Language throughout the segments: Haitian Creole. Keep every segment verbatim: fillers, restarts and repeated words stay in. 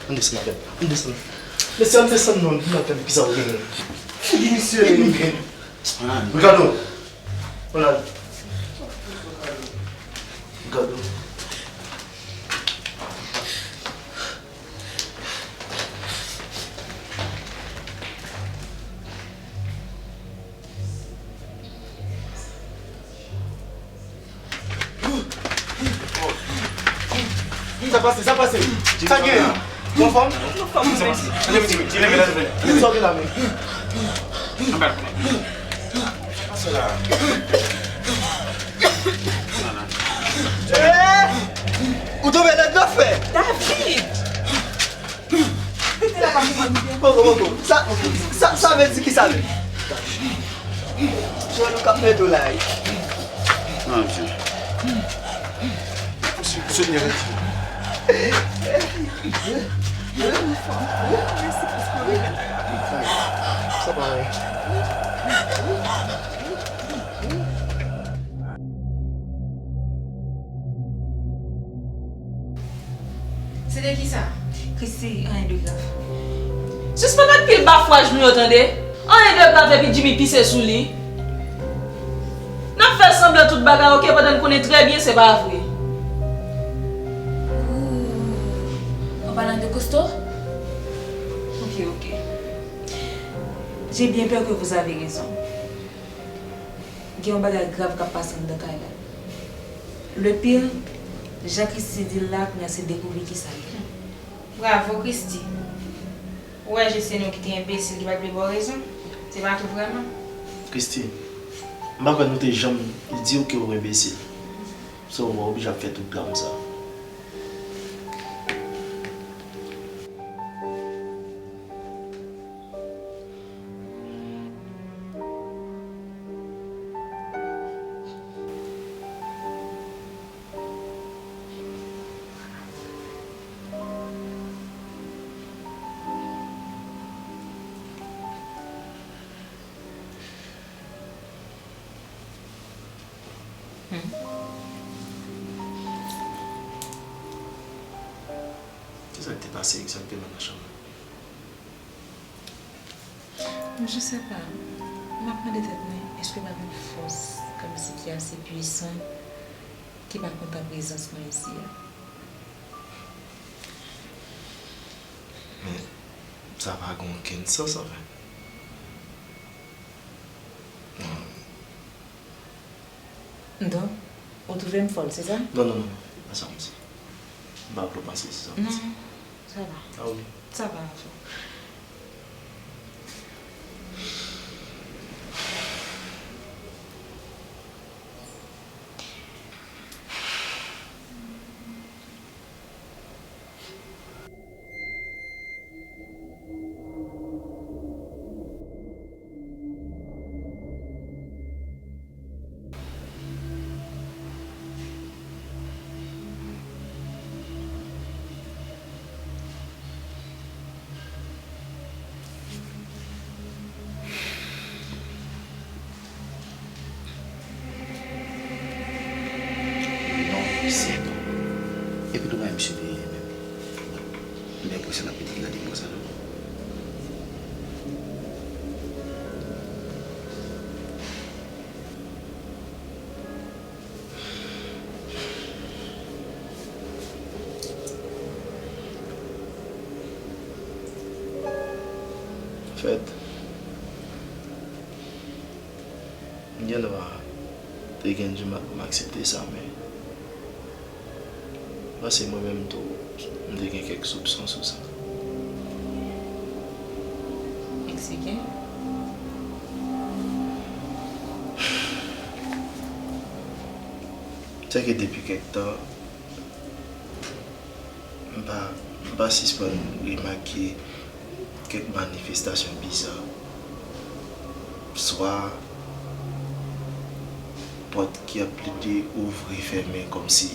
Ann desann avè m. Ann desann. Mesye, ann desann non, ann desann avè m. Kisa w genyen? Figi misye. Figi misye. Ricardo. Ronald. Ricardo. Sa pase, sa pase. Sa gen? Ou anfòm? Sa pase. Leve, leve, leve, leve. Sa gen la menm? Anba. Pase la. Ou tonbe lèd nan fè. David! Poko, poko. Sa, sa, sa vle di ki sa menm? Jwenn ou k ap mete w la wi. Non, mesye. Mesye, mesye, mesye. Sa pa anyen. Se de kisa? Christy, anyen de grav. Sispann met pil bafouwaj nou yo tande. Anyen de grav epi Jimmy pise sou li. N ap fè sanblan tout bagay, oke, pandan n konnen trè byen se pa vre. Ooh, en parlant de Costo? Ok, ok. J'ai bien peur que vous avez raison. Gen yon bagay grav k ap pase anndan kay la. Le pire, jan Christy di l la, kounye a se dekouvri kisa l ye. Bravo, Christy. Ou wè, je se nou ki te enbesil ki pa t vle ba w rezon. Se pa tou vrèman. Christy, m pa kwè nou te janm di w ke w enbesil. So, w pa oblije ap fè tout dram sa. Hmm. Kisa k te pase egzakteman nan chanm nan? Je sais pas. M ap mande tèt mwen, èske pa gen fòs kòmsi ki ase pwisan ki pa kontan prezans mwen isi a? Men, sa pa gen okenn sans, anfen. Non. Donk, ou twouve m fòl, se sa? Non, non, non, non. Pa sa m di. M pa vle w panse se sa m di. Non, sa va. Ah wi. Sa va, Arthur. Non, se bon. Epi tou pa misye dèyè menm. M enpresyon ap pete gade m konsa tou. Anfèt, m gen dwa te gen dimal pou m aksepte sa, men m panse mwen menm tou, m te gen kèk soupson sou sa. Eksplike. Sèke depi kèk tan, m pa, m pa sispann remake kèk manifestasyon biza. Swa pòt ki ap plede ouvri fèmen kòmsi,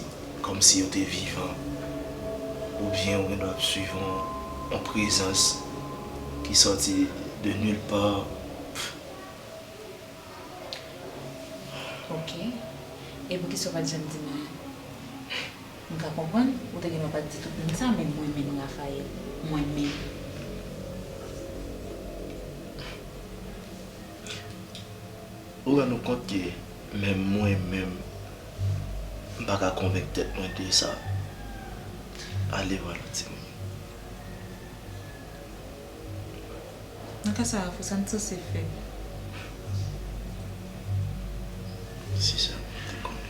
kòmsi yo te vivan, oubyen ou gen dwa ap swiv yon, yon prezans ki sòti de nulle part. Ok. E poukisa w pa t janm di m anyen? M ka konprann, ou te gen dwa pa t di tout moun sa, men mwen menm, Raphaël, mwen menm. Ou rann ou kont ke menm mwen menm, m pa ka konvenk tèt mwen de sa. Ale vwala, timoun. Nan ka sa a, Rafo, sa n sanse fè? Si sèlman m te konnen.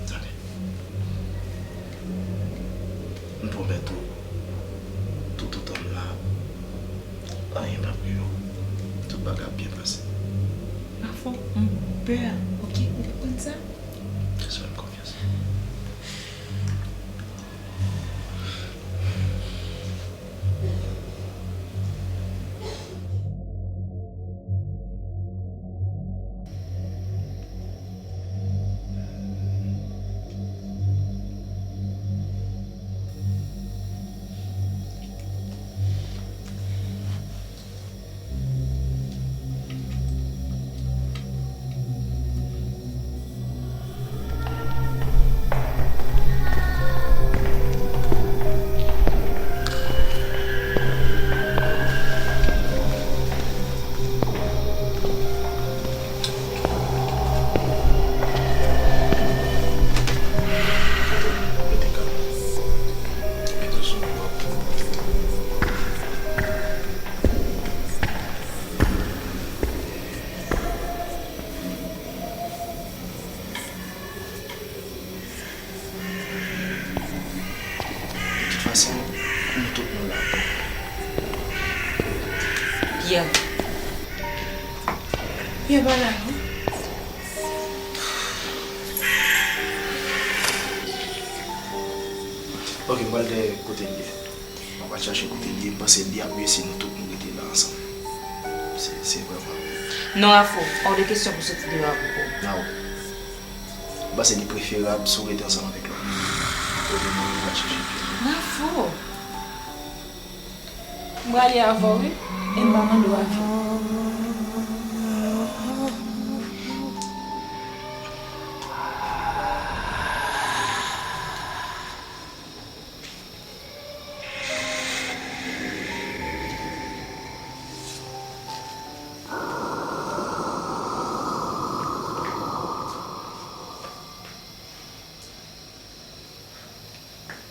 Tande. M pwomèt ou, toutotan m la, anyen p ap rive w. Tout bagay ap byen pase. Rafo, m pè, oke? Ou konprann sa? Fè m konfyans. De tout fason, nou tout nou la pou. Pierre. Pierre pa la non. Ok, m pral dèyè kote l ye. Mwen pral chache kote l ye, m panse li ap mye si nou tout nou rete la ansanm. Se, se vrèman. Non, Rafo, hors de question pou soti deyò a pou kò w. N a w. M panse li preferab si w rete ansanm avèk lòt moun. Kote mwen, mwen pral chache l. Rafo! M prale avè w, wi. E m pa mande w avi.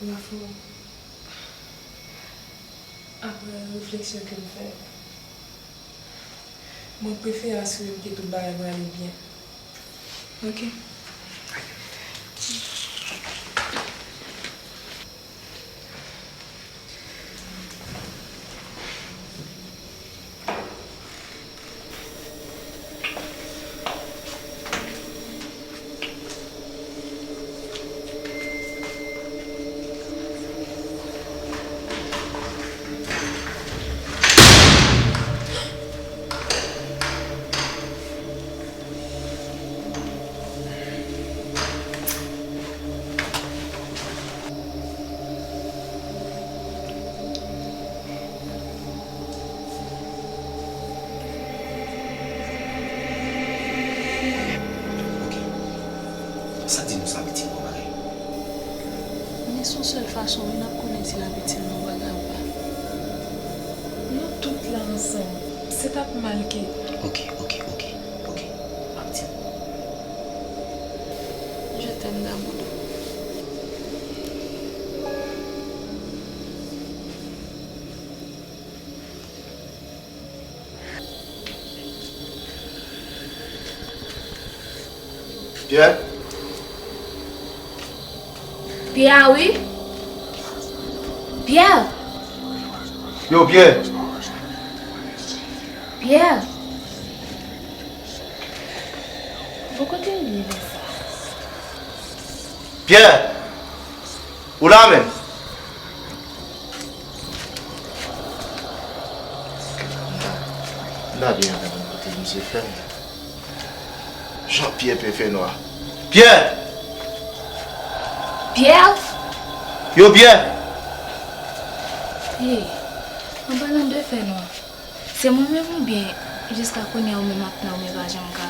Rafo, apre refleksyon ke m fè, mwen prefere asire m ke tout bagay prale byen. Ok. Ok. Sa di nou sa, pitit, bon bagay. Men se yon sèl fason, wi, n ap konnen si l ap itil nou bagay ou pa. Nou tout la ansanm. Se t ap mal ke. Ok, ok, ok, ok. M ap di l. Je t'aime d'amour. Pierre? Pierre, wi. Pierre! Yo, Pierre! Pierre! Bon, kote l ye lè sa? Pierre! Ou la menm? M ta, m ta byen konprann kote misye fè m. Jan Pyè pè fè nwa. Pyè! Pyè! Yo, Pyè! Hey, an palan de fè nwa, se mwen menm oubyen Jiska kounye a, ou menm ak Naomi pa janm ka.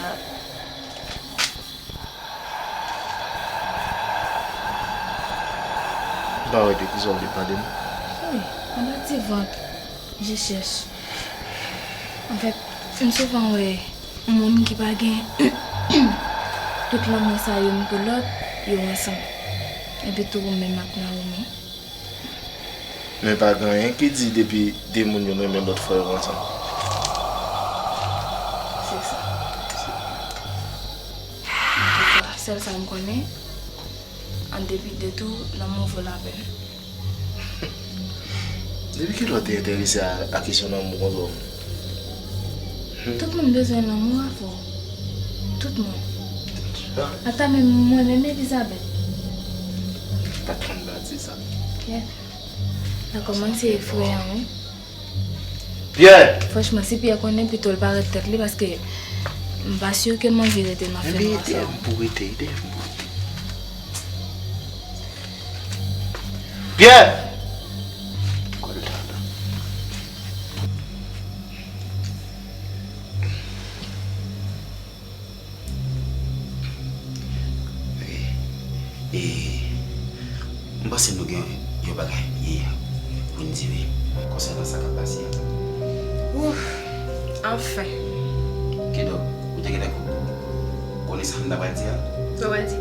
M pa wè de kisa w vle pale m. Wi, anba ti vant, je chèch. Anfèt, m souvan wè yon moun ki pa gen tout lanmou sa youn pou lòt, yo ansanm. Epi tou ou menm ak Naomi. Men pa gen anyen ki di depi de moun youn renmen lòt fò yo ansanm. Se sa. Antouka, sèl sa m konnen, an depi de tou, lanmou vo lapèn. Depi kilè w te enterese a, a kesyon lanmou konsa w? Tout moun bezwen lanmou avè w. Tout moun. Ah. Ata menm mwen menm Elizabeth. Patwòn ba di sa. Pierre. Sa kòmanse efreyan, wi. Pierre! Franchman, si Pierre konnen, pito l pa ret tèt li, paske m pa si ke m anvi rete nan fè nwa sa. Ede m pou rete, ede m pou rete. Pierre! E, e, m panse nou gen yon bagay pou n di wi konsènan sa k ap pase a. Ouf, anfen. Kidonk, ou te gentan konnen sa m ta pral di a? Sa w pral di?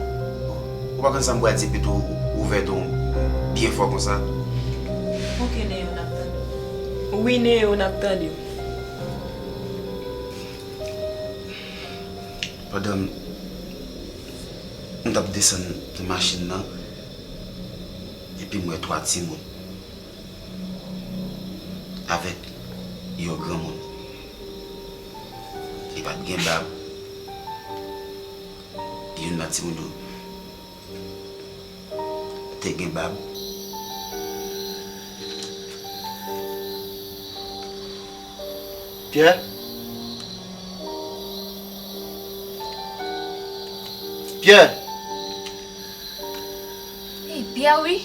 Bon, ou pa konn sa m pral di, pito ou ouvè don byen fò konsa. Oke, Neo, n ap tande w. Wi, Neo, n ap tande w. Pandan m, m t ap desann nan machin nan, epi m wè twa timoun avèk yon granmoun. Li pa t gen bab. Youn nan timoun yo te gen bab. Pierre? Pierre! Hey, Pierre, wi.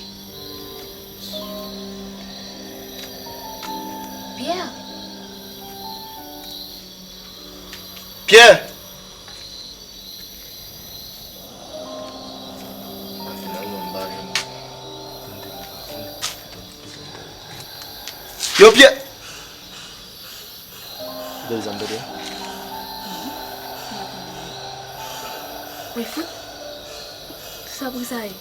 Pierre. Pierre! Yo, Pierre! Bèl zam tande a. Wi, fout. Sa pou sa ye?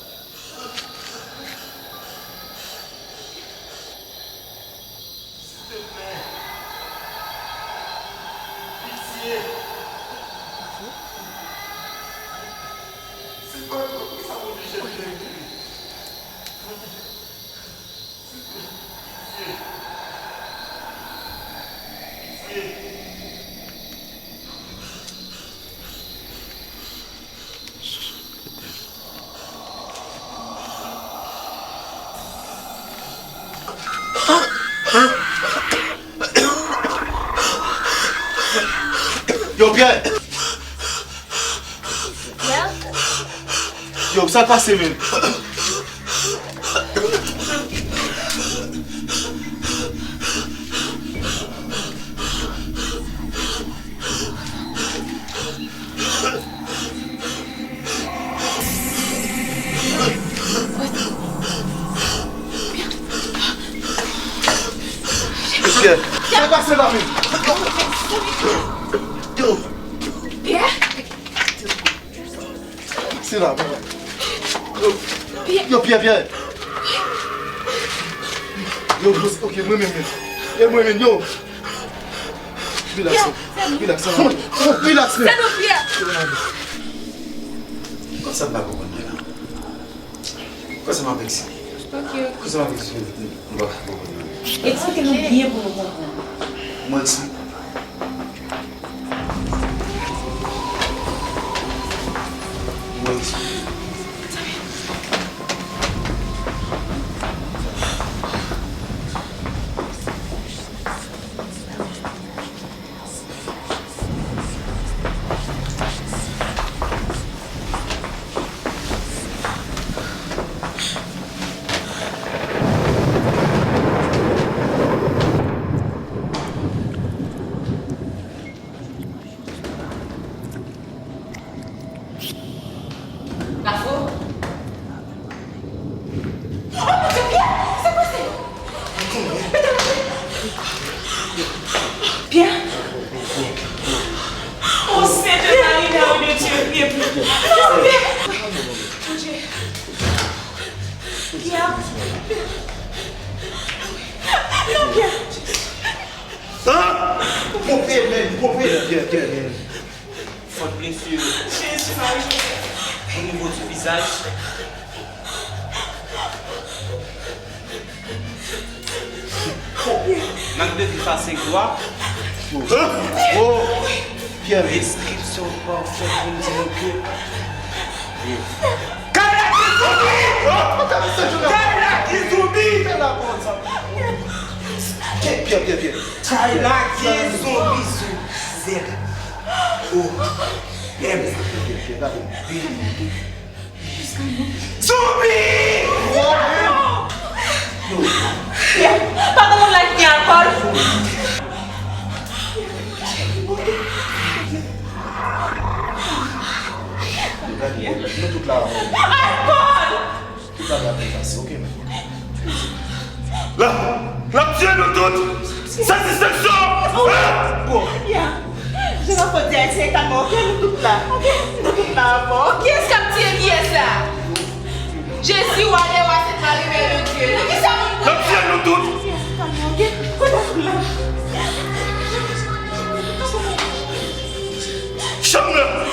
Yo, Pierre! Yo, sa k pase menm? Pierre, sa k pase la menm? Yo. Pierre? Se la, papa. Yo, yo, Pierre, Pierre. Yo, yo, ok, mwen menm, menm. E mwen menm, yo. Relax, relax, relax, relax. Se nou, Pierre. Konsa m pa konprann mwen la. Konsa m ap eksplike. Ok, ok. Konsa m ap eksplike. M pa konprann mwen. Eksplike nou byen pou nou konprann. Mwen eksplike. Non, Pyè! Bondye! Pyè! Non, Pyè! Hein? Ponpye, men, ponpye! Pyè, Pyè, men. Fòt blesi. Jezi, Mari Jozèf. O nivo di vizaj. Nan de efase glwa. Oh, Pyè. Deskripsyon pafè pou m di nou ke Kayla ki zonbi! Kayla ki zonbi! Fè la pòt sa. Pyè, Pyè, Pyè, Pyè. Kayla ki zonbi sou Z O M. Zonbi! Pa gen moun la ki gen alkòl? Gade, nou tout la. Alkòl! Tout bagay ap pase, oke? La, l ap tiye nou tout! Satisfaksyon! Ah! Bon. Ya. Jean Claude di Ayisyen e kalman, oke? Nou tout la. Oke? Nou tout la ankò. Kiyès k ap tiye kiyès la? Jezi, wa dè wa, sent Mari, Mè de Dye. Nan kisa moun pran? L ap tiye nou tout! Yes, kalman, oke? Kote moun la? Chanm nan!